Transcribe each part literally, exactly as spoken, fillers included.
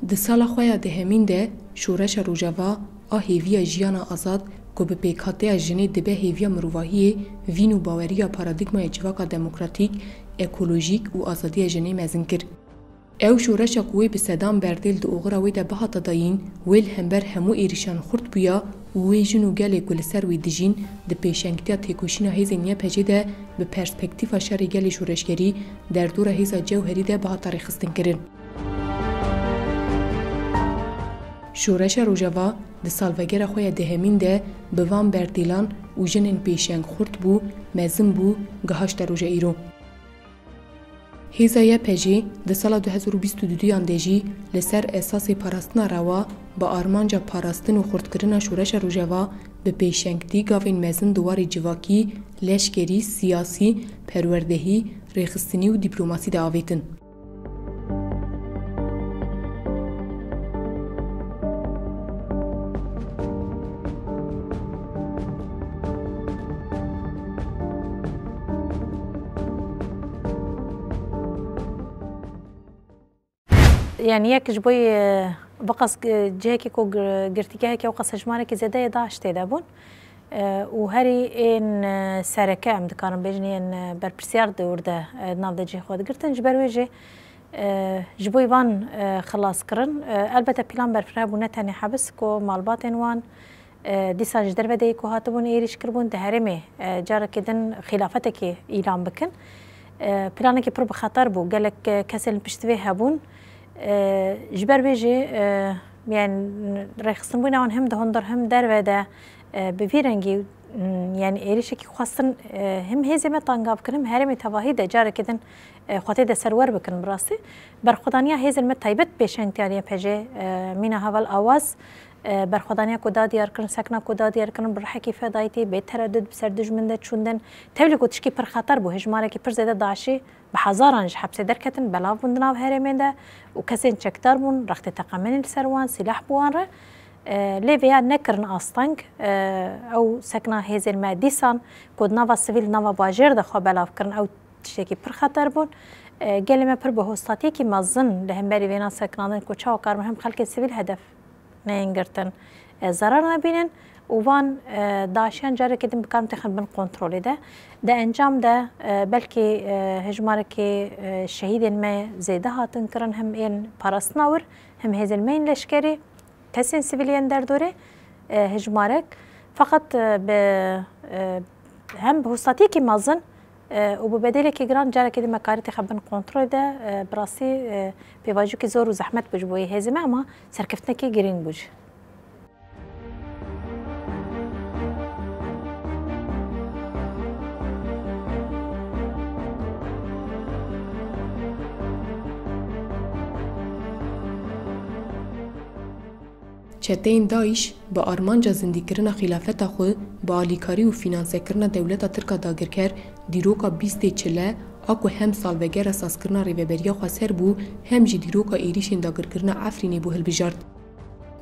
Di sala xwe ya dehemîn de, Şoreşa Rojava a hêviya jiyana azad ku bi pêkhateya jinê dibe hêviya mirovahiyê, vîn û baweriya paradîgmaya civaka demokratîk, ekolojîk û azadiya jinê mezin kir. Ew şoreşa ku wê bi sedan berdêl di oxira wê de bihata dayîn, wê li hember hemû êrîşan xurt bûya û wê jin û gelê ku li ser wê dijîn, di pêşengtiya têkoşîna hêzên Y P G de bi perspektîfa şerê gelê şoreşgerî derdora hêza cewherî de bihata rêxistinkirin. Şoreşa Rojava di salvegera xwe ya dehemîn de bi van berdêlan û jinên pêşeng xurt bû, mezin bû, gihişte roja îro. Hêza Y P G di sala du hezar û bîst û duyan de jî li ser esasê parastina rewa, bi armanca parastin û xurtkirina şoreşa Rojava, bi pêşengtî gavên mezin di warê civakî, leşkerî, siyasî, perwerdehî, rêxistinî û dîplomasî de avêtin. Yani yek ji bo, e, biqas, e, cihekî ku gi-, girtîgehekî ew qas hejmarekî zêde yê DAIŞ tê de bûn. E, û herî ên, e, sereke em dikarin bêjin, yên, e, berpirsiyar di wir de, e, di nav de cihê xwe digirtin. Ji ber wê jî, e, ji bo van, e, xilaskirin, e, elbete plan berfireh bû, ne tenê hebis ku malbatên wan, e, dîsa ji derve de yê ku hatibûn êrîş kiribûn, di herêmê, e, carekê din xîlafetekê îlan bikin. E, planekî pir bi xeter bû. Gelek, e, kesên li pişt vê hebûn. E, ji ber vê jî, e, yani rêxistinbûna wan him di hundir him derve de, e, bi vî rengî, m, yani êrîşekî xwestin, e, him hêzê me tangav kirin, him herêmê tevahî de carekê din, e, xwe tê de serwer bikin bi rastî. Berxwedaniya hêzên me taybet pêşengtiya Y P G, e, mîna heval Awaz, e, berxwedaniya ku da diyar kirin, sekna ku da diyar kirin, bi rihekî fedayîtî, bê teredud bi ser dijmin de çûndin. Tevlî ku tişkî pir xeter bû, hejmarekî pir zêde DAIŞî bi hezaran ji hepsê derketin, belav bûn di nav herêmên de û kesên çekdar bûn, rextê teqemenê li ser wan, sîlah bi wan re. E, lê vêya nekirin asteng, e, ew sekna hêzên me dîsan ku di nava sivîl, di nava bajêr de xwe belav kirin, ew tiştekî pir xeter bûn. E, gelê me pir bi hostatiyekî mezin li hemberî vêna seknandin ku çawa karin hem xelkê sivîl hedef neyên girtin, e, zerar nebînin û van, e, DAIŞiyan carekê din bikarin têxin bin kontrolê de. Di encam de, e, belkî, e, hejmarekî, e, şehîdên me zêde hatin kirin, hem ên parastina wir, hem hêzên me yên leşkerî, kesên sivîl yên derdorê, e, hejmarek. Feqet, e, bi, e, hem bi hostatiyekî mezin, e, û bi bedêlekî giran carekê din me karî têxe bin kontrolê de, e, bi rastî, e, pêvajoyekî zor û zehmet bû ji bo yê hêzê me, ama serkeftinekî girîng bû jî. Çeteyên DAIŞ bi armanca zindîkirina xîlafeta xwe, bi alîkarî û fînansekirina dewleta Tirk a dagirker, dîroka bîstê Çile a ku hem salvegera sazkirina Rêveberiya Xweser bû, hem jî dîroka êrîşên dagirkirina Efrînê bû hilbijart.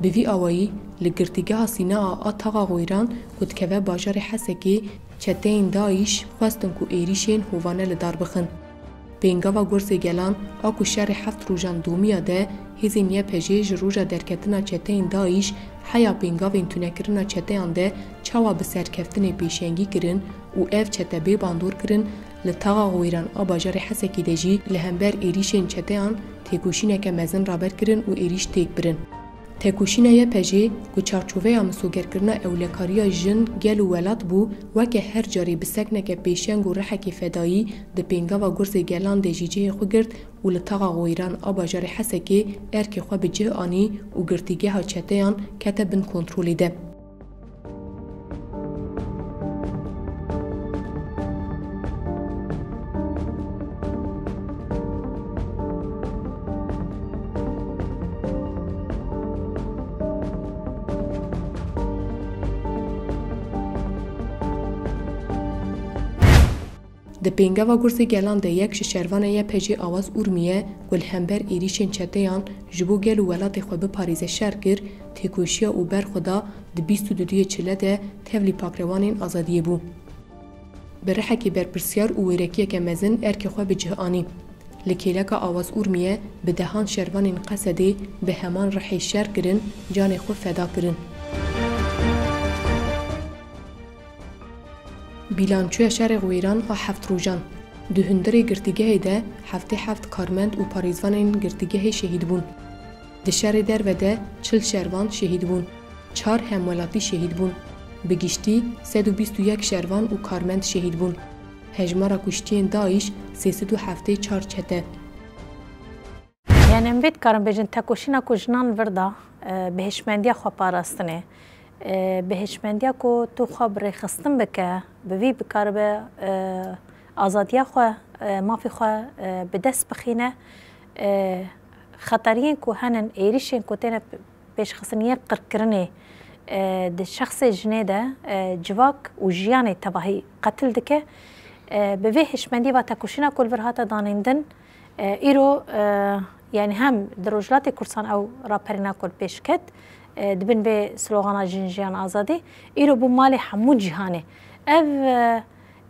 Bi vî awayî, li girtîgeha Sînaa a Taxa Xoyran ku dikeve bajarê Hesekê, çeteyên DAIŞ xwestin ku êrîşên hovane li dar bixin. Pêngava Gurzê Gelan a ku şerê heft rojan domiya de hêzên Y P G ji roja derketina çeteyên DAIŞ heya pêngavên tunekirina çeteyan de çawa bi serkeftinê pêşengî kirin û ev çete bê bandor kirin, li Taxa Xoyran a bajarê Hesekê de jî li hember êrîşên çeteyan têkoşîneke mezin raber kirin û êrîş têk birin. Tekoşîna Y P G ku çarçoveya misogerkirina ewlekariya jin, gel û welat bû, weke her carê bi sekneke pêşeng û rihekê fedayî di pêngava Gurzê Gelan de jî cihê xwe girt û li Taxa Xoyran a bajarê Hesekê erkê xwe bi cih anî û girtîgeha çeteyan kete bin kontrolê de. Di pêngava Gurzê Gelan de yek ji şervanê Y P G Awaz Urmiye ku li hember êrîşên çeteyan ji bo gel û welatê xwe biparêze şer kir, têkoşiya û berxwe da di bîst û duyê Çile de tevlî pakrewanên azadiyê bû. Bi rihekî berpirsiyar û wêrekiyeke mezin erkê xwe bi cih anî. Li kêleka Awaz Urmiye bi dehan şervanên Qesedê bi heman rihê şer kirin, canê xwe feda kirin. Bîlançoya şerê Xwêran a heft rojan. Di hundirê girtîgehê de heftê heft karmend û parêzvanên girtîgehê şehîd bûn. Di şerê derve de çil şervan şehîd bûn. Çar hemwelatî şehîd bûn. Bi giştî sed û bîst û yek şervan û karmend şehîd bûn. Hejmara kuştiyên DAIŞ sê sed û heftê çar çete. Yani em vê dikarin bêjin, tekoşîna ku jinan vir da, e, bi hişmendiya xwe parastinê, e, bi hişmendiya ku tu xwe bi rêxistin bike, bi vî bikaribe, e, azadiya xwe, e, mafê xwe, e, bi dest bixîne, e, xeteriyên ku henin, êrîşên ku têne pêşxistin yên qirkirinê, e, di şexsê jinê de, e, civak û jiyanê tevahî qetil dike. E, bi vê hişmendî va tekoşîna ku li vir hate danîndin, e, îro, e, yani hem di Rojhilatê Kurdistan ew raperîna ku li pêş ket, e, di bin vê slogana Jin, Jiyan, Azadî, îro bû malê hemû cîhanê. Ev, e,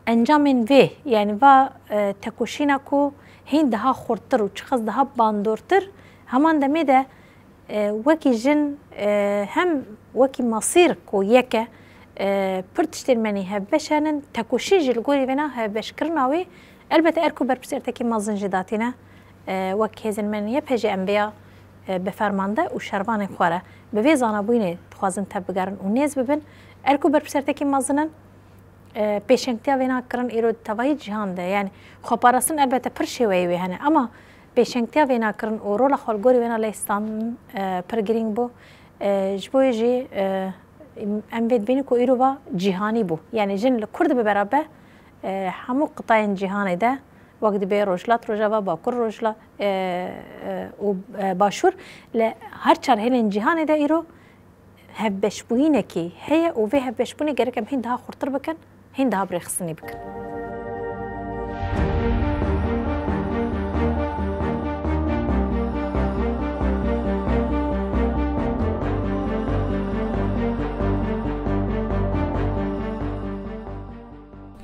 encamên vê, yani va, e, tekoşîna ku hîn daha xurttir û çiqas daha bandortir, heman demê de e, wekî jin, e, hem wekî masîr ku yek e, e, pir tiştên me nî hevbeş henin, tekoşîn jî li gorî vêna hevbeşkirina wê, elbete erk û berpirsiyartekî mezin jî datîne, e, wek hêzên me nî Y P J em vêya, e, bi fermande û şervanên xwe re bi vê zanabûyînê dixwazin tevbigerin û nêz bibin, erk û berpirsiyartekî mezin in. E, pêşengtiya vêna kirin îro di tevahî cîhan de, yani xweparastin elbette pir şêweyê wê hene, ama pêşengtiya vêna kirin û rola xwe li gorî wêna leyîstan, e, pir girîng bû. E, ji bo wê jî, e, em vê dibînin ku îro va cîhanî bû. Yani jin li Kurd bi beraber, e, hemû qitayên cîhanê de, wek dibê Rojhilat, Rojava, Bakur, Rojhilat, e, e, û, e, Başûr, li her çar hêlên cîhanê de îro hevbeşbûyînekî heye û vê hevbeşbûnê gerek em hîn daha xurtir bikin, hîn daha bi rêxistinî bikin.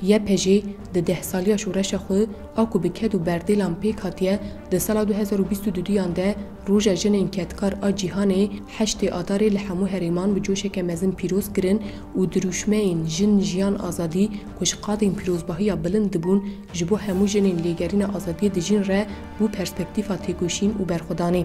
Y P J di deh saliya şoreşa xwe a ku bi ked û berdêlan pêk hatiye, di sala du hezar û bîst û duduyan de Roja Jinên Kedkar a Cîhanê heştê Adarê li hemû herêman bi coşeke mezin pîroz kirin û dirûşmeyên Jin, Jiyan, Azadî ku ji qadên pîrozbahiya bilind dibûn, ji bo hemû jinên lêgerîna azadiyê dijîn re bû perspektîfa têkoşîn û berxwedanê.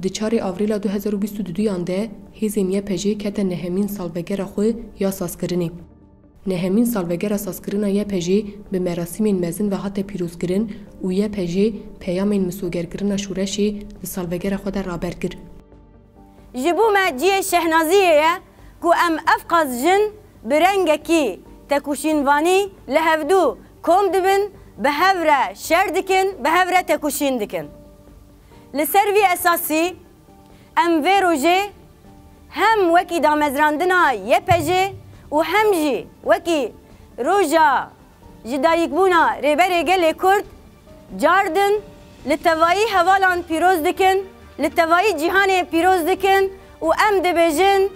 Di çarê Avrîla du hezar û bîst û duduyan de hêzên Y P J kete nehemîn salvegera xwe ya sazkirinê. Nehemîn salvegera sazkirina Y P J bi merasîmên mezin ve hate pîrozkirin û Y P J peyamên misogerkirina şoreşê di salvegera xwe de raber kir. Ji bo me cihê şehnaziyê ye ku em evqas jin bi rengekî tekoşînvanî li hevdû kom dibin, bi hev re şer dikin, bi hev re tekoşîn dikin. Li ser vî esasî em vê rojê hem wekî damezrandina Y P J û hem jî wekî roja ji dayikbûna Rêberê Gelê Kurd cardin li tevayî hevalan pîroz dikin, li tevayî cîhanê pîroz dikin û em dibêjin,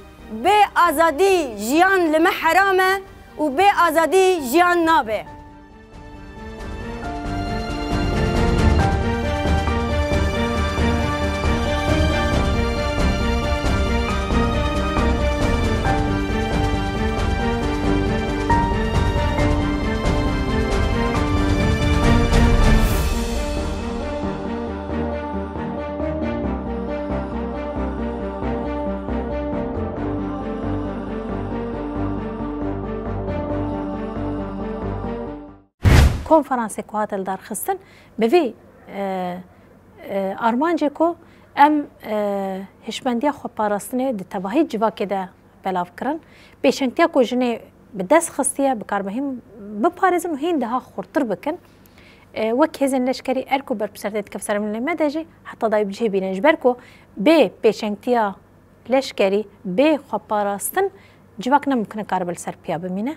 bê azadî jiyan li me heram e û bê azadî jiyan nabe. Konferansê ku hate lidarxistin, bi vî, e, e, armancê ku em, e, hişmendiya xweparastinê di tevahî civakê de belav kirin. Pêşengtiya ku jinê bi dest xistiye, bi kar bihîn biparêzin û hîn daha xurtir bikin. E, wek hêzên leşkerî erk û berpirsiyartiyê dikeve ser milê me de jî heta dayê bi cihê bînin. Ji ber ku bê pêşengtiya leşkerî, bê xweparastin civak ne mimkun e karibe li ser piya bimîne.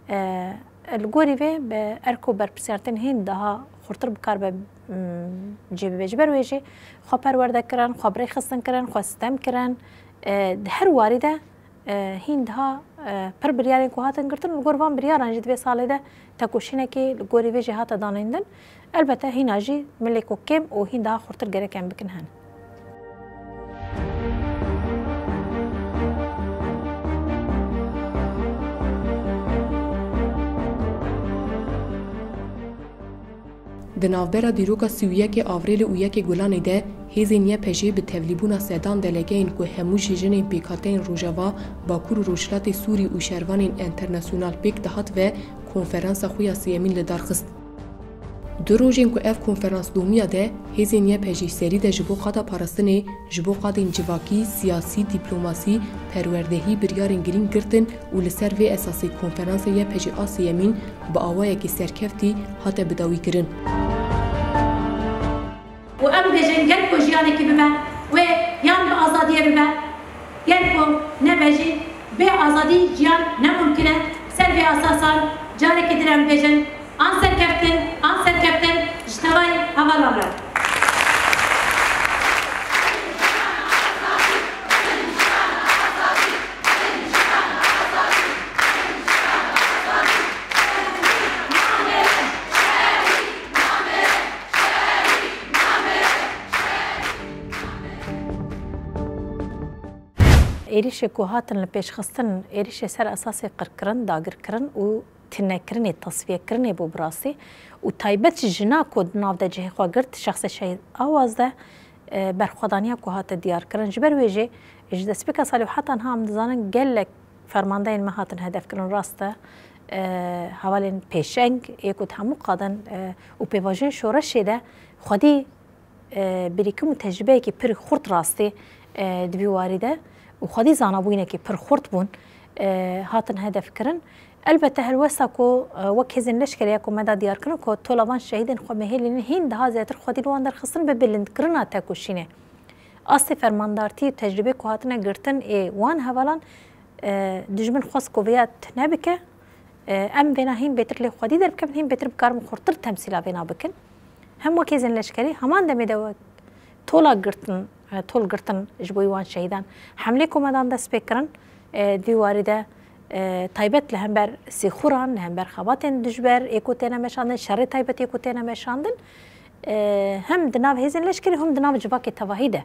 E, li gorî vê bi erk û berpirsiyartiyên hîn daha xurtir bikaribe, mm, cih bibe. Ji ber wê jî xwe perwerde kirin, xwe bi rêxistin kirin, xwe stem kirin. E, di her warî de, e, hîn daha, e, pir biryarên ku hatin girtin, li gor van biryaran jî di vê salê de tekoşînekê li gorî vê jî hate danîndin. Elbete hîna jî milê ku kêm û hîn daha xurtir gerek em bikin hene. Di navbera dîroka sî û yekê Avrêlê û yekê Gulanê de hêzên Y P G bi tevlîbûna sedan delegeyên ku hemû jî jinên pêkhateyên Rojava, Bakur û Rojhilatê Sûrî û şervanên enternasyonal pêk dihat ve konferansa xwe ya sêyemîn li dar xist. Du rojên ku ev konferans domiya de, hêzên Y P G serî de ji bo qada parastinê, ji bo qadên civakî, siyasî, dîplomasî, perwerdehî biryarên girîng girtin û li ser vê esasê konferansa Y P G a sêyemîn bi awayekî serkeftî hate bidawîkirin. Û em dibêjin, ger ku jiyanekî bibe, wê yan bi azadiyê bibe, ger ku nebe jî, bê azadî jiyan ne mumkin e. Ser vê esasan carekî din em dibêjin, an serkeftin, an serkeftin ji tevayî hevalan re. Êrîşê ku hatin li pêş xistin, êrîşê ser esasê qirkirin, dagirkirin û tinekirinê, tasfiyekirinê bû bi rastî û taybet jî jina ku di nav de cihê xwe girt, şexsê Şehîd Awaz de, e, berxwedaniya ku hate diyarkirin. Ji ber wê jî ji destpêka salê û heta niha em dizanin gelek fermandeyên me hatin hedefkirin, rast e. E, hevalên pêşeng ê ku di hemû qadên, e, û pêvajoyên şoreşê de xwedî, e, birîkim û tecrûbeyekî pir xurt rastî, e, di vî warî de û xwedî zanabûyînekî pir xurt bûn, e, hatin hedefkirin. Elbette helwesta ku, e, wek hêzên leşkerî ya ku me da diyarkirin ku tola van şehîdên xwe mehêlînin hîn daha zêdetir xwedî li wan derxistin bi bilindkirina tekoşînê. Astê fermandartî û tecrûbê ku hatine girtin ê wan hevalan, e, dijmin xwest ku vêya tune bike. E, em vêna hîn bêtir lê xwedî derbikevin, hîn bêtir bikarin xurtir temsîla vêna bikin. Hem wek hêzên leşkerî, heman demê de wek tola girtin, e, tol girtin ji bo wan şehîdan. Hemlê ku me dan dest pê kirin, e, di vî warî de, e, taybet li hember sîxuran, li hember xebatên dijber ê ku têne meşandin, şerê taybet ê ku têne meşandin, e, hem di nav hêzên leşkerî, hem di nav civakê tevahî de,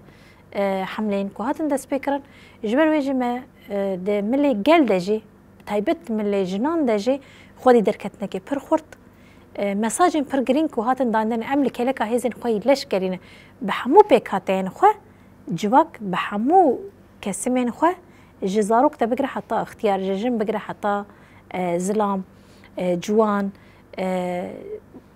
e, hemleyên ku hatin dest pê kirin. Ji ber wê jî me, e, di milê gel de jî, taybet milê jinan de jî xwedî derketinekê pir xurt, e, mesajên pir girîng ku hatin dandin, em li kêleka hêzên xwe yî leşkerî ne. Bi hemû pêkhateyên xwe, civak bi hemû kesimên xwe, ji zarok de bigire heta ixtiyar, ji jin bigire heta, e, zilam, e, ciwan, e,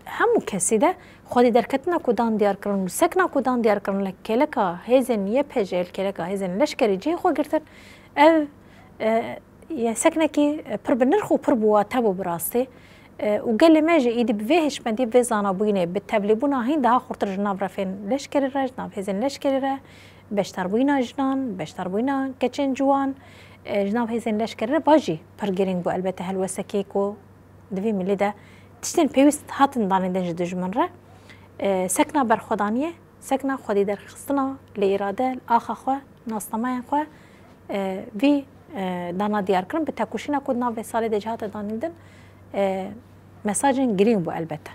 hemû kesî de xwedî derketina ku dan diyar kirin û sekna ku dan diyar kirin li kêleka hêzên Y P G, li kêleka hêzên leşkerî cihê xwe girtin. Ev, e, ye seknekî, e, pir bi nirx û pir bi wate bû bi rastî. E, û gelê me jî êdî bi vê hişmendî, bi vê zanabûyînê, bi tevlîbûna hîn daha xurtir ji nav refên leşkerî re, ji nav hêzên leşkerî re, beşdarbûyîna jinan, beşdarbûyîna keçên ciwan, e, ji nav hêzên leşkerî re, va jî pir girîng bû. Elbette helwestekê ku di vî milî de tiştên pêwîst hatin danîndin ji dijmin re, e, sekna berxwedaniyê, sekna xwedî derxistina li îrade, li axa xwe, nasnameyan xwe, e, vî, e, dana diyar kirin, bi tekoşîna ku di nav vê salê de jî hate danîndin, e, mesajên girîng bû elbette.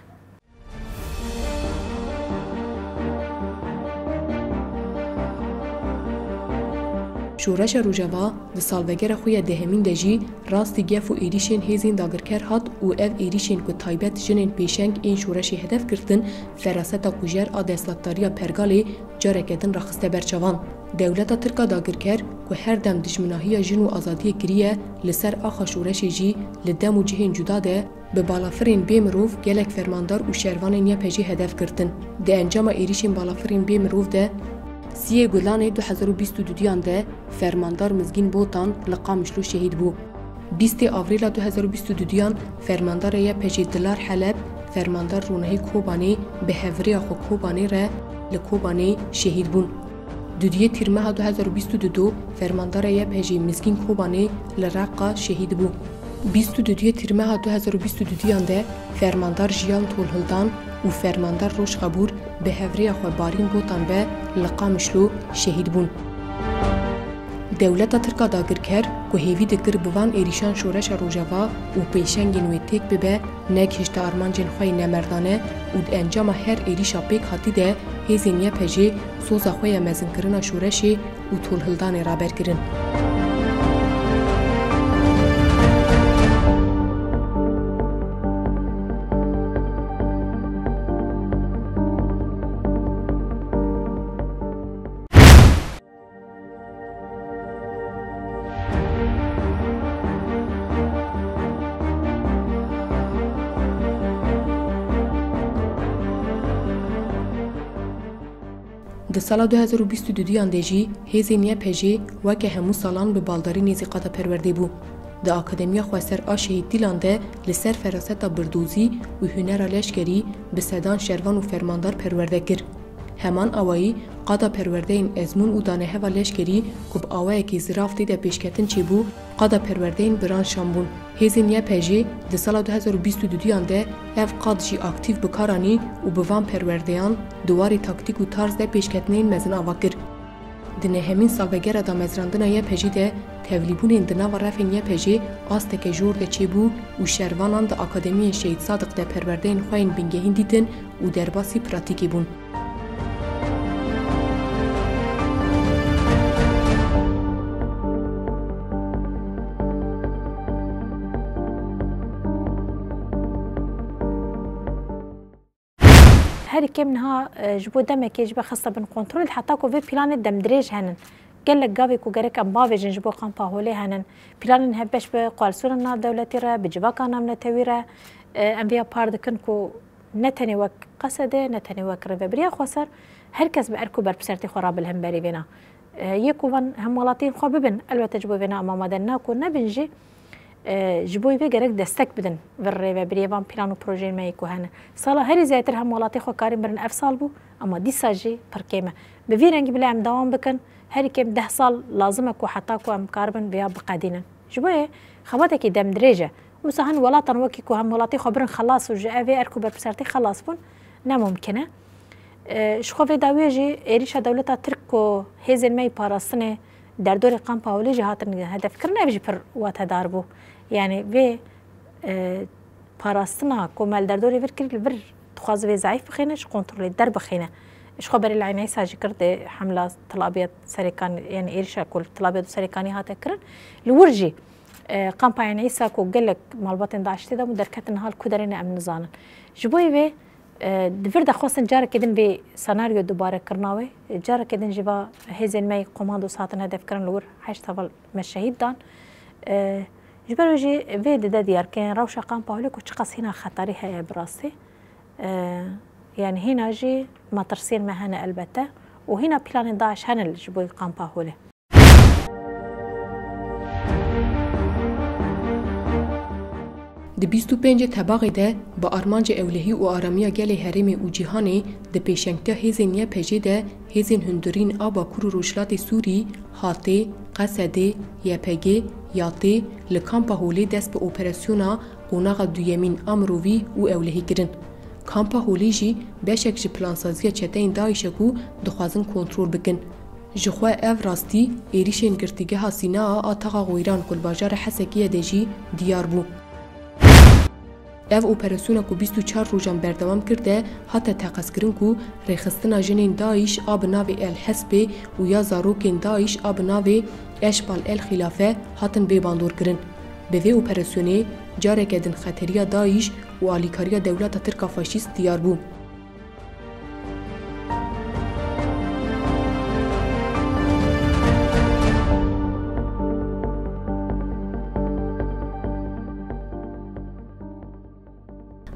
Şoreşa Rojava di salvegera xwe ya dehemîn de jî rastî gef û êrîşên hêzên dagirker hat û ev êrîşên ku taybet jinên pêşeng ên şoreşê hedef girtin, feraseta kujer a desthilatdariya pergalê careke din raxiste ber çavan. Dewleta Tirk a dagirker ku her dem dijminahiya jin û azadiyê kiriye, li ser axa şoreşê jî li dem û cihên cuda de bi balafirên bê mirov gelek fermandar û şervanên Y P G hedef girtin. Di encama êrîşên balafirên bê mirov de, siyê Gulanê du hezar û bîst û duduyan de fermandar Mizgîn Botan li Qamişlo şehîd bû. Bîstê Avrêla du hezar û bîst û duduyan fermandara Y P G Dilar Heleb, Fermandar Ronahî Kobanê bi hevrêya xwe Kobanê re li Kobanê şehîd bûn. Dudiyê Tîrmeha du hezar û bîst û du de fermandara Y P G Mizgîn Kobanê li Reqa şehîd bû. Bîst û dudiyê Tîrmeha du hezar û bîst û dudiyan de fermandar Jiyan Tolhildan û fermandar Roj Xebûr bi hevrêya xwe Barîn Botan ve li Qamişlo şehîd bûn. Dewleta Tirk a dagirker ku hêvî dikir bi van êrîşan şoreşa Rojava û pêşengên wê têk bibe, negihişte armancên xwe yê nemerdane û di encama her êrîşa pêkhatî de hêzên Y P G soza xwe ya mezinkirina şoreşê û tolhildanê raber kirin. Di sala du hezar û bîst û duyan de jî hêzên Y P G weke hemû salan bi baldarî nêzî qada perwerdê bû. Di Akademiya Xweser a Şehîd Dîlan de li ser feraseta birdozî û hunera leşkerî bi sedan şervan û fermandar perwerde kir. Heman awayî qada perwerdeyên ezmûn û daneheva leşkerî ku bi awayekî zirav tê de pêşketin çêbû, qada perwerdeyên biran şan bûn. Hêzên Y P G di sala du hezar û bîst û duyan de ev qad jî aktîf bi kar anî û bi van perwerdeyan di warê taktîk û tarz de pêşketinên mezin ava kir. Di nehemîn salvegera damezrandina Y P G de tevlîbûnên di nava refên Y P G asteke jor de çêbû û şervanan di Akademiyên Şehîd Sadiq de perwerdeyên xwe yên bingehîn dîtin û derbasî pratîkê bûn. Herî kêm niha, e, ji bo demekê ji be xiste bin kontrol, heta ku vê planê demdirêj henin. Gelek gavê ku gerek em bavêjin ji bo Kampa Holê henin. Planên hevbeş bi koalîsyona navdewletî re, bi civaka navnetewî re, e, em vêya par dikin ku ne tenê wek Qesedê, ne tenê wek Rêvebiriya Xweser, her kes bi erk û berpirsiyartê xwe re bi li hemberî vêna. E, yê ku van hemwelatiyên xwe bibin, elbette ji bo vêna em amade ne ku nebin jî, e, ji bo vê gerek destek bidin vir rêvebiriyê van plan û projeyên me yê ku hene. Sala herî zêdetir hemwelatê xwe karîn birin ev sal bû, ama dîsa jî pir kêm e. Bi vî rengî bile em dewam bikin, herî kêm deh sal lazim e ku heta ku em karibin vêya biqedînin. Ji bo yê xebatekî demdirêj e. Wisa hin welatan wekî ku hemwelatê xwe birin xelas û ji ev ê erk û berpirsiyartî xelas bûn, ne mumkin e. E, ji xwe vê dawiyê jî êrîşa dewleta Tirk ku hêzên me yê parastinê derdorê Kampa Holê jî hatin hedefkirin, ev jî pir watedar bû. Yanî vê, e, parastina ku me li derdorê vir kir, li vir dixwaze vê zeîf bixîne, ji kontrolê derbixîne. Ji xwe berê li Eyn Îsa jî kir, dê hemla Tilabiya Serêkan, yanî êrîşa ku li Tilabiya du Serêkanî hate kirin. Li wir jî, e, Kampa Eyn Îsa ku gelek malbatên DAIŞ tê de bû, derketin niha li ku derê ne em nizanin. Ji bo vê, e, di vir de xwestin carekê din vê senaryo dubare kirina wê, carekê din jî va hêzên me yê komandos hatin hedef kirin, li wir heşt heval me şehîd dan. E, ji ber wê jî vê dide diyarkirin rewşa Kampa Holê ku çiqas hîna xetarî heye bi rastî. E, yanî hîna jî metirsiyên me hene elbette û hîna planên DAIŞ hene ji bo Kampa Holê. Di bîst û pêncê Tebaxê de bi armanca ewlehî û aramiya gelê herêmê û cîhanê di pêşengtiya hêzên Y P G de hêzên hundirîn a Bakur û Rojhilatê Sûrî, HATê, Qesedê, Y P G, YATê, li Kampa Holê dest bi operasyona qonaxa duyemîn a mirovî û ewlehî kirin. Kampa Holê jî beşek ji plansaziya çeteyên DAIŞ e ku dixwazin kontrol bikin. Jixwe ev rastî êrîşên girtîgeha Sînaa a taxa Xwîran ku li bajarê Hesekê ye de jî diyar bû. Ev operasyona ku bîst û çar rojan berdewam kir de hate teqezkirin ku rêxistina jinên DAIŞ a bi navê El Hesbê û ya zarokên DAIŞ a bi navê Eşbal El Xilafe hatin bê bandorkirin. Bi vê operasyonê careke din xeteriya DAIŞ û alîkariya dewleta Tirk a faşîst diyar bû.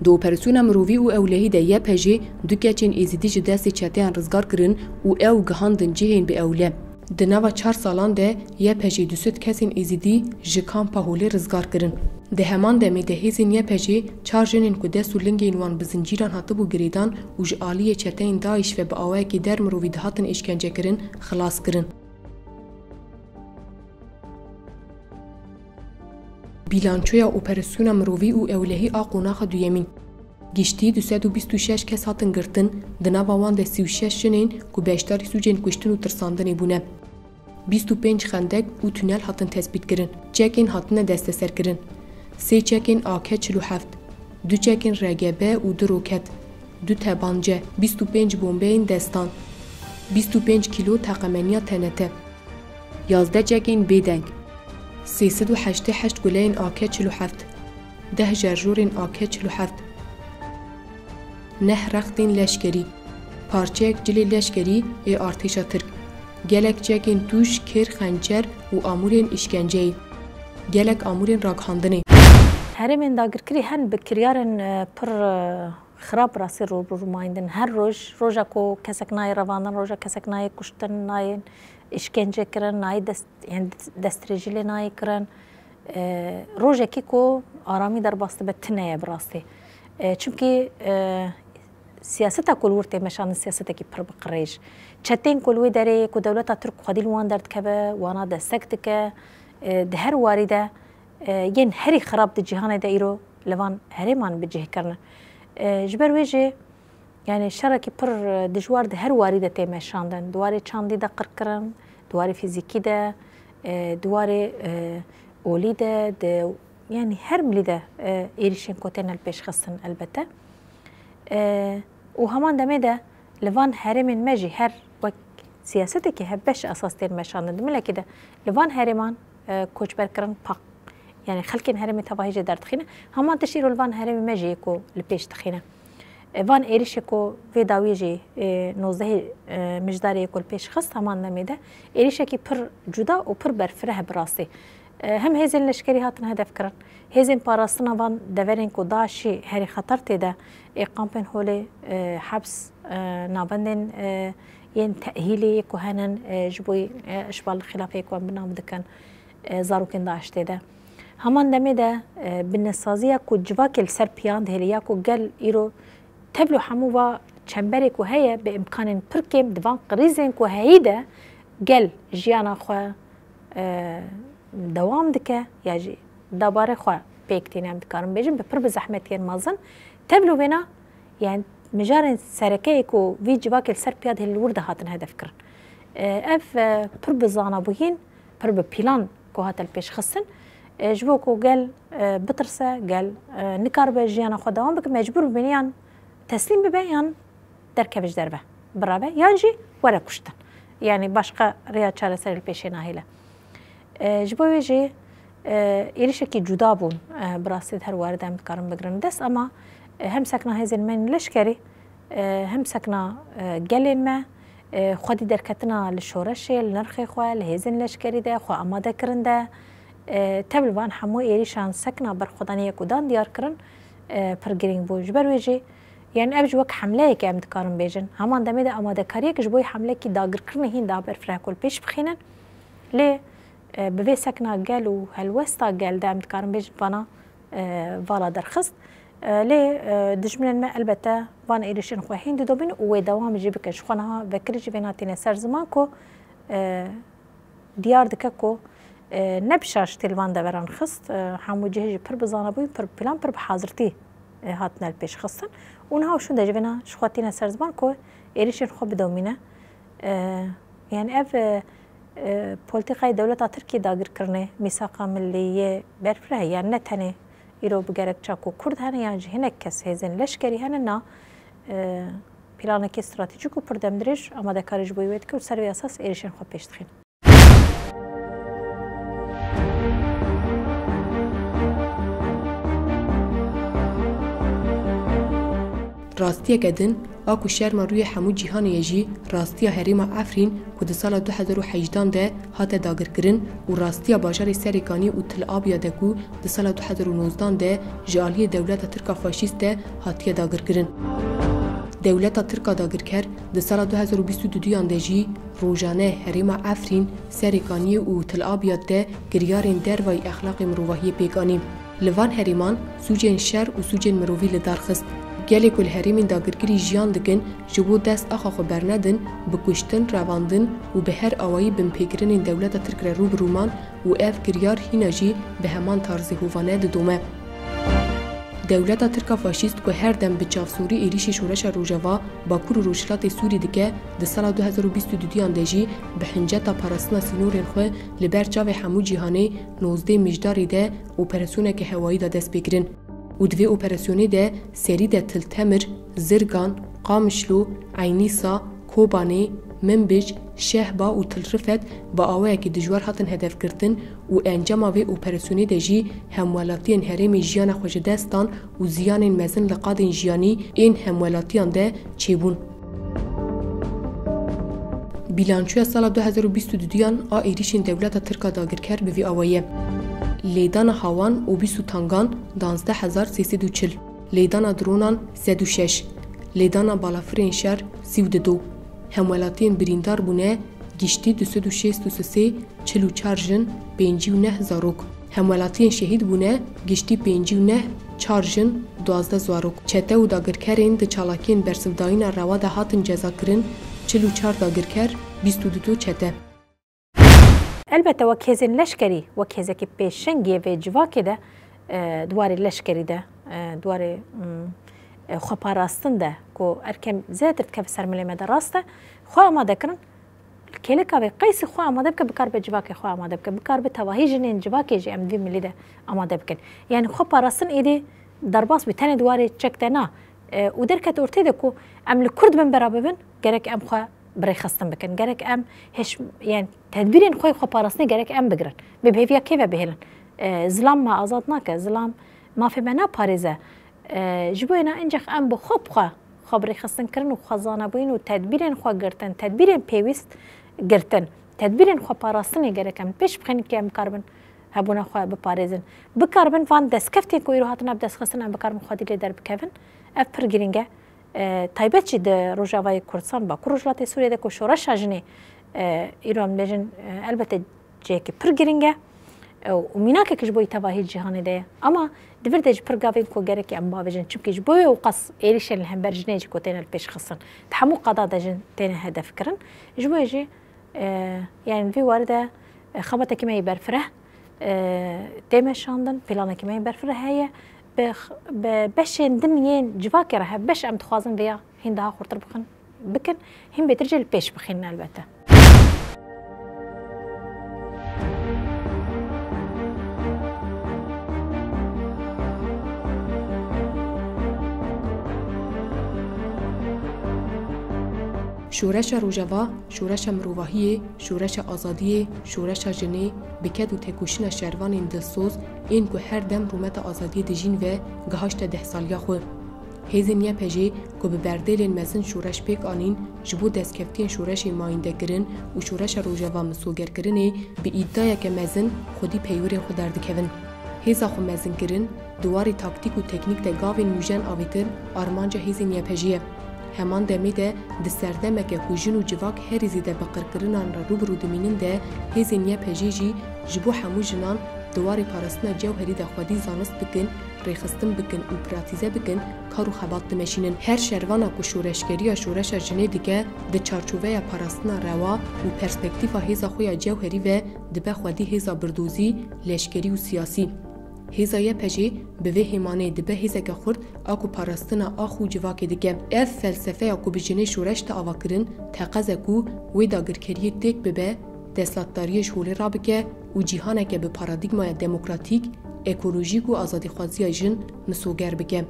Di operasyona mirovî û ewlehî de Y P G du keçên êzidî ji destê çeteyan rizgar kirin û ew gihandin cihên bi ewle. Di nava çar salan de Y P G du sed kesên êzidî ji Kampa Holê rizgar kirin. Di heman demê de hêzên Y P G çar jinên ku dest û lingên wan bi zincîran hatibû girêdan û ji aliyê çeteyên DAIŞ ve bi awayekî der mirovî dihatin êşkencekirin, xilas kirin. Bîlançoya operasyona mirovî û ewlehî a qonaxa duyemîn. Giştî du sed û bîst û şeş kes hatin girtin, di nava wan de sî û şeş jinên ku beşdarî sûcên kuştin û tirsandinê bûne. Bîst û pênc xendek û tunel hatin tespîtkirin. Çekên hatine desteserkirin. Sê çekên A K çil û heft, du çekên R G B û du roket, du tebance, bîst û pênc bombeyên destan, bîst û pênc kîlo teqemeniya T N T, yazdeh çekên bêdeng, sê sed û heştê heşt guleyên A K çil û heft, deh şerjorên A K çil û heft, neh rextên leşkerî, parçeyek cilê leşkerî ê artêşa Tirk, gelek çekên tûj, kêr, xençer û amûrên îşkenceyê, gelek amûrên ragihandinê. Herêmên dagirkirî hen bi kiryarên, e, pir, e, xirab rastî rû bi rû mayîndin. Her roj, roja ku kesek nayê revandin, roja kesek nayê kuştin, nayên îşkence kirin, nayê dest, yani destdirêjî lê nayê kirin. E, rojekî ku aramî derbas dibe tune ye bi rastî. E, çimkî, e, siyaseta ku li wir tê meşandin siyasetekî pir bi qirêj. Çetên ku li wê derê ku dewleta Tirk xwedî li wan derdikeve, wana destek dike, e, di her warî de, e, yên herî xirab di cîhanê de îro li van herêman bi cih kirine. E, ji ber wê jî, yani şerekî pir, e, dijwar di her warî de tê meşandin. Di warê çandî de qirkirin, di warê fîzîkî de, e, di warê, e, olî de, di, yani her milî de, e, êrîşên ku tên li pêş xistin elbete. E, û heman demê de li van herêmên me jî her wek siyasetekî hevbeş esas tên meşandin. Di milekî de li van herêman, e, koçberkirin pak. Yani xelkên herêmê tevahî jê derdixîne. Heman tişt îro li van herêmê me jî yê ku li pêş dixîne. E, van êrîşê ku vê dawiyê jî, e, nozdehê, e, Mijdarê yê ku li pêş xist, heman demê de êrîşekî pir cuda û pir berfireh bi rastî. E, hem hêzên leşkerî hatin hedef kirin, hêzên parastina van deverên ku DAIŞî herî xeter tê de, ê kampên holê, e, heps, e, navendên, e, yên tehîlê yê ku henin, e, ji bo, e, îşbal xilafê ku em bi nav dikin, e, zarokên DAIŞ tê de. Heman demê de, e, binesaziya ku civakê li ser piyan dihêle ya ku gel îro tevlo hemû va çemberê ku heye bi îmkanên pir kêm di van krîzên ku heyî de gel jiyana xwe, e, dewam dike ya jî dabare xwe pêk tîne, em dikarin bêjin bi pir bi zehmetiyên mezin. Tevlo vêna, yani mijarên sereke yê ku vî civakê li ser piya dihêle li wir de hatin hedef kirin. E, ev, e, pir bi zanabûyîn, pir bi pîlan ku hate li pêş xistin, e, ji bo ku gel, e, bitirse, gel, e, nikaribe jiyana xwe dewam bike, mecbûr bibîne yan teslîm bibe yan derkeve ji derve, bireve, yan jî were kuştin. Yani başqa rêya çareserê li pêşê nahêle. E, ji bo wê jî, e, êrişekî cuda bûn, e, bi rastî di her warê de em dikarin bigirin dest, ama, e, hem sekna hêzên me yên leşkerî, e, hem sekna, e, gelên me, e, xwedî derketina li şoreşê, li nirxê xwe, li hêzên leşkerî de, xwe amade kirin de, e, tev li van hemû êrîşan sekna berxwedaniyê ku dan diyar kirin, e, pir girîng bû. Ji ber wê jî, yani ev ji wek hemleyek em dikarin bêjin. Heman demê de amadekariyek ji bo hemlekî dagirkirinê hîn daha berfireh ku li pêş bixînin. Lê, e, bi vê sekna gel û helwesta gel de em dikarin bêjin vana, e, vala derxist. E, lê, e, dijminên me elbette van êrişên xwe hîn didomîn û wê dewam jî bikin. Ji xwe niha vekirî jî vê natîne ser ziman ku, e, diyar dike ku, e, ne bi şaş tê li van deveran xist, e, hemû cihê jî pir bi zanabûyî, pir bi plan, pir bi hazirtî, e, hatine li pêş xistin. Û niha û şûnde jî vêna ji xwe tîne ser ziman ku êrişên xwe bidomîne. E, yani ev, e, e, polîtîkayê dewleta Tirkiyê dagirkirinê, mîsaqa millî yê berfireh e, yani ne tenê îro bi gerekça ku Kurd hene, yan jî hinek kes hêzên leşkerî hene, na, e, planekî stratejîk û pir demdirêj amadekarî ji bo wê dike û ser vê esas êrişên xwe pêş dixîn. Rastiyeke din, a ku şerma rûyê hemû cîhanê ye jî, rastiya herêma Efrîn ku di sala du hezar û hejdan de hate dagirkirin û rastiya bajarê Serêkaniyê û Til Abiya de ku di sala du hezar û nozdan de ji aliyê dewleta Tirk a faşîst de hatiye dagirkirin. Dewleta Tirk a dagirker di sala du hezar û bîst û duduyan de jî rojane herêma Efrîn, Serêkaniyê û Til Abiya de kiryarên dervayî exlaqê mirovahiyê pêk anî. Li van herêman sûcên şer û sûcên mirovî li dar xist. Gelê ku li herêmên dagirkirî jiyan dikin, ji bo dest axa xwe bernedin, bi kuştin, revandin û bi her awayî binpêkirinên dewleta Tirk re rû bi rû man û ev kiryar hîna jî bi heman tarzê hovane didome. Dewleta Tirk a faşîst ku her dem bi çavsorî êrîşî Şoreşa Rojava, Bakur û Rojhilatê Sûrî dike, di sala du hezar û bîst û duduyan de jî bi hinceta parastina sînorên xwe li ber çavê hemû cîhanê nozdeh Mijdarê de operasyoneke hewayî da dest pê kirin. Û di vê operasyonê de serî de Til Temir, Zirgan, Qamişlo, Eynîsa, Kobanê, Minbic, Şehba û Til Rifet bi awayekî dijwar hatin hedefgirtin û encama vê operasyonê de jî hemwelatiyên herêmê jiyana xwe ji dest dan û ziyanên mezin li qadên jiyanî ên hemwelatiyan de çêbûn. Bîlançoya sala du hezar û bîst û duduyan a êrîşên dewleta Tirk a dagirker bi vî awayî ye. Lêdana hawan obîs û tangan duwazdeh hezar sê sed û çil. Lêdana dronan sed û şeş. Lêdana balafirên şer sî û du. Hemwelatiyên birîndar bûne giştî du sed û şêst û sê, çil û çar jin, pêncî û neh zarok. Hemwelatiyên şehîd bûne giştî pêncî û neh, çar jin, duwazdeh zarok. Çete û dagirkerên di çalakiyên bersivdayîna rewa de hatin cezakirin, çil û çar dagirker, bîst û du çete. Elbette wek hêzên leşkerî, wek hêzekî pêşengê vê civakê de, e, di warê leşkerî de, e, di warê, mm, e, xweparastin de ku erkem zêdetir dikeve ser milê me de rast e, xwe amade kirin. Kêleka vê qeysî xwe amade bike, bikar be civakê xwe amade bike, bikar be tevahî jinên civakê jî em di vî milî de amade bikin. Yanî xweparastin êdî derbas bû, tenê di warê çek de na. E, û derket ortê de ku em li kur dibin bera bibin, gerek em xwe bi rêxistin bikin. Gerek em hêş-, yani tedbîrên xwe xweparastinê gerek em bigirin. Bi hêviya kê ve bihêlin? E, zilam me azad nake, zilam mafê me naparêze. E, ji bo yena incex em bi xwe bi xwe, xwe bi rêxistin kirin û xwezanebûyîn û tedbîrên xwe girtin, tedbîrên pêwîst girtin, tedbîrên xweparastinê gerek em pêş bixin ke em bikaribin hebûna xwe biparêzin. Bikaribin van destkeftên ku îro hatine bi dest xistin em bikaribin xwedî lê derbikevin. Ev pir girîng e. E, taybet jî di Rojavayê Kurdistan, Bakur Rojhilatê Sûriyê de ku şoreşa jinê, e, îro em bêjin, e, elbette cihekî pir girîng e, e, û mînakek ji bo tevahî cîhanê de ye. Ama di vir de jî pir gavên ku gerek em bavêjin. Çimkî ji bo wê û qas êrîşên li hember jinê jî ku têne li pêş xistin. Di hemû qada de jin têne hedef kirin. Ji bo yê jî, e, yani vî warî de, e, xebatekî me yê berfireh, e, tê meşandin, planekî me yê berfireh heye. Bi x-, bi beşên din yên civakê re hevbeş em dixwazin vêya hîn daha xurtir bixin, bikin, hîn bêtir jî li pêş bixînin elbette. Şoreşa Rojava, şoreşa mirovahiyê, şoreşa azadiyê, şoreşa jinê, bi ked û tekoşîna şervanên dilsoz ên ku her dem rûmeta azadiyê dijîn ve gihaşte deh saliya xwe. Hêzên Y P J ku bi berdêlên mezin şoreş pêk anîn, ji bo destkeftiyên şoreşê mayîndekirin û şoreşa Rojava misogerkirinê bi îdayeke mezin xwedî peywirên xwe derdikevin. Hêza xwe mezinkirin, di warê taktîk û teknîk de gavên nûjen avêtin armanca hêzên Y P J ye. Heman demê de di serdemeke ku jin û civak herî zêde bi qirkirinan re rû bi rû dimînin de, hêzên Y P J jî ji bo hemû jinan di warê parastina cewherî de xwedî zanist bikin, rêxistin bikin û pratîze bikin, kar û xebat dimeşînin. Her şervana ku şoreşgeriya şoreşa jinê dike, di çarçoveya parastina rewa û perspektîfa hêza xwe ya cewherî ve dibe xwedî hêza birdozî, leşkerî û siyasî. Hêza Y P J bi vê hêmanê dibe hêzeke xurt a ku parastina ax û civakê dike. Ev felsefeya ku bi jinê şoreş tê avakirin, teqez e ku wê dagirkeriyê têk bibe, desthilatdariyê ji holê rabike û cîhaneke bi paradîgmaya demokratîk, ekolojîk û azadîxwaziya jin misoger bike.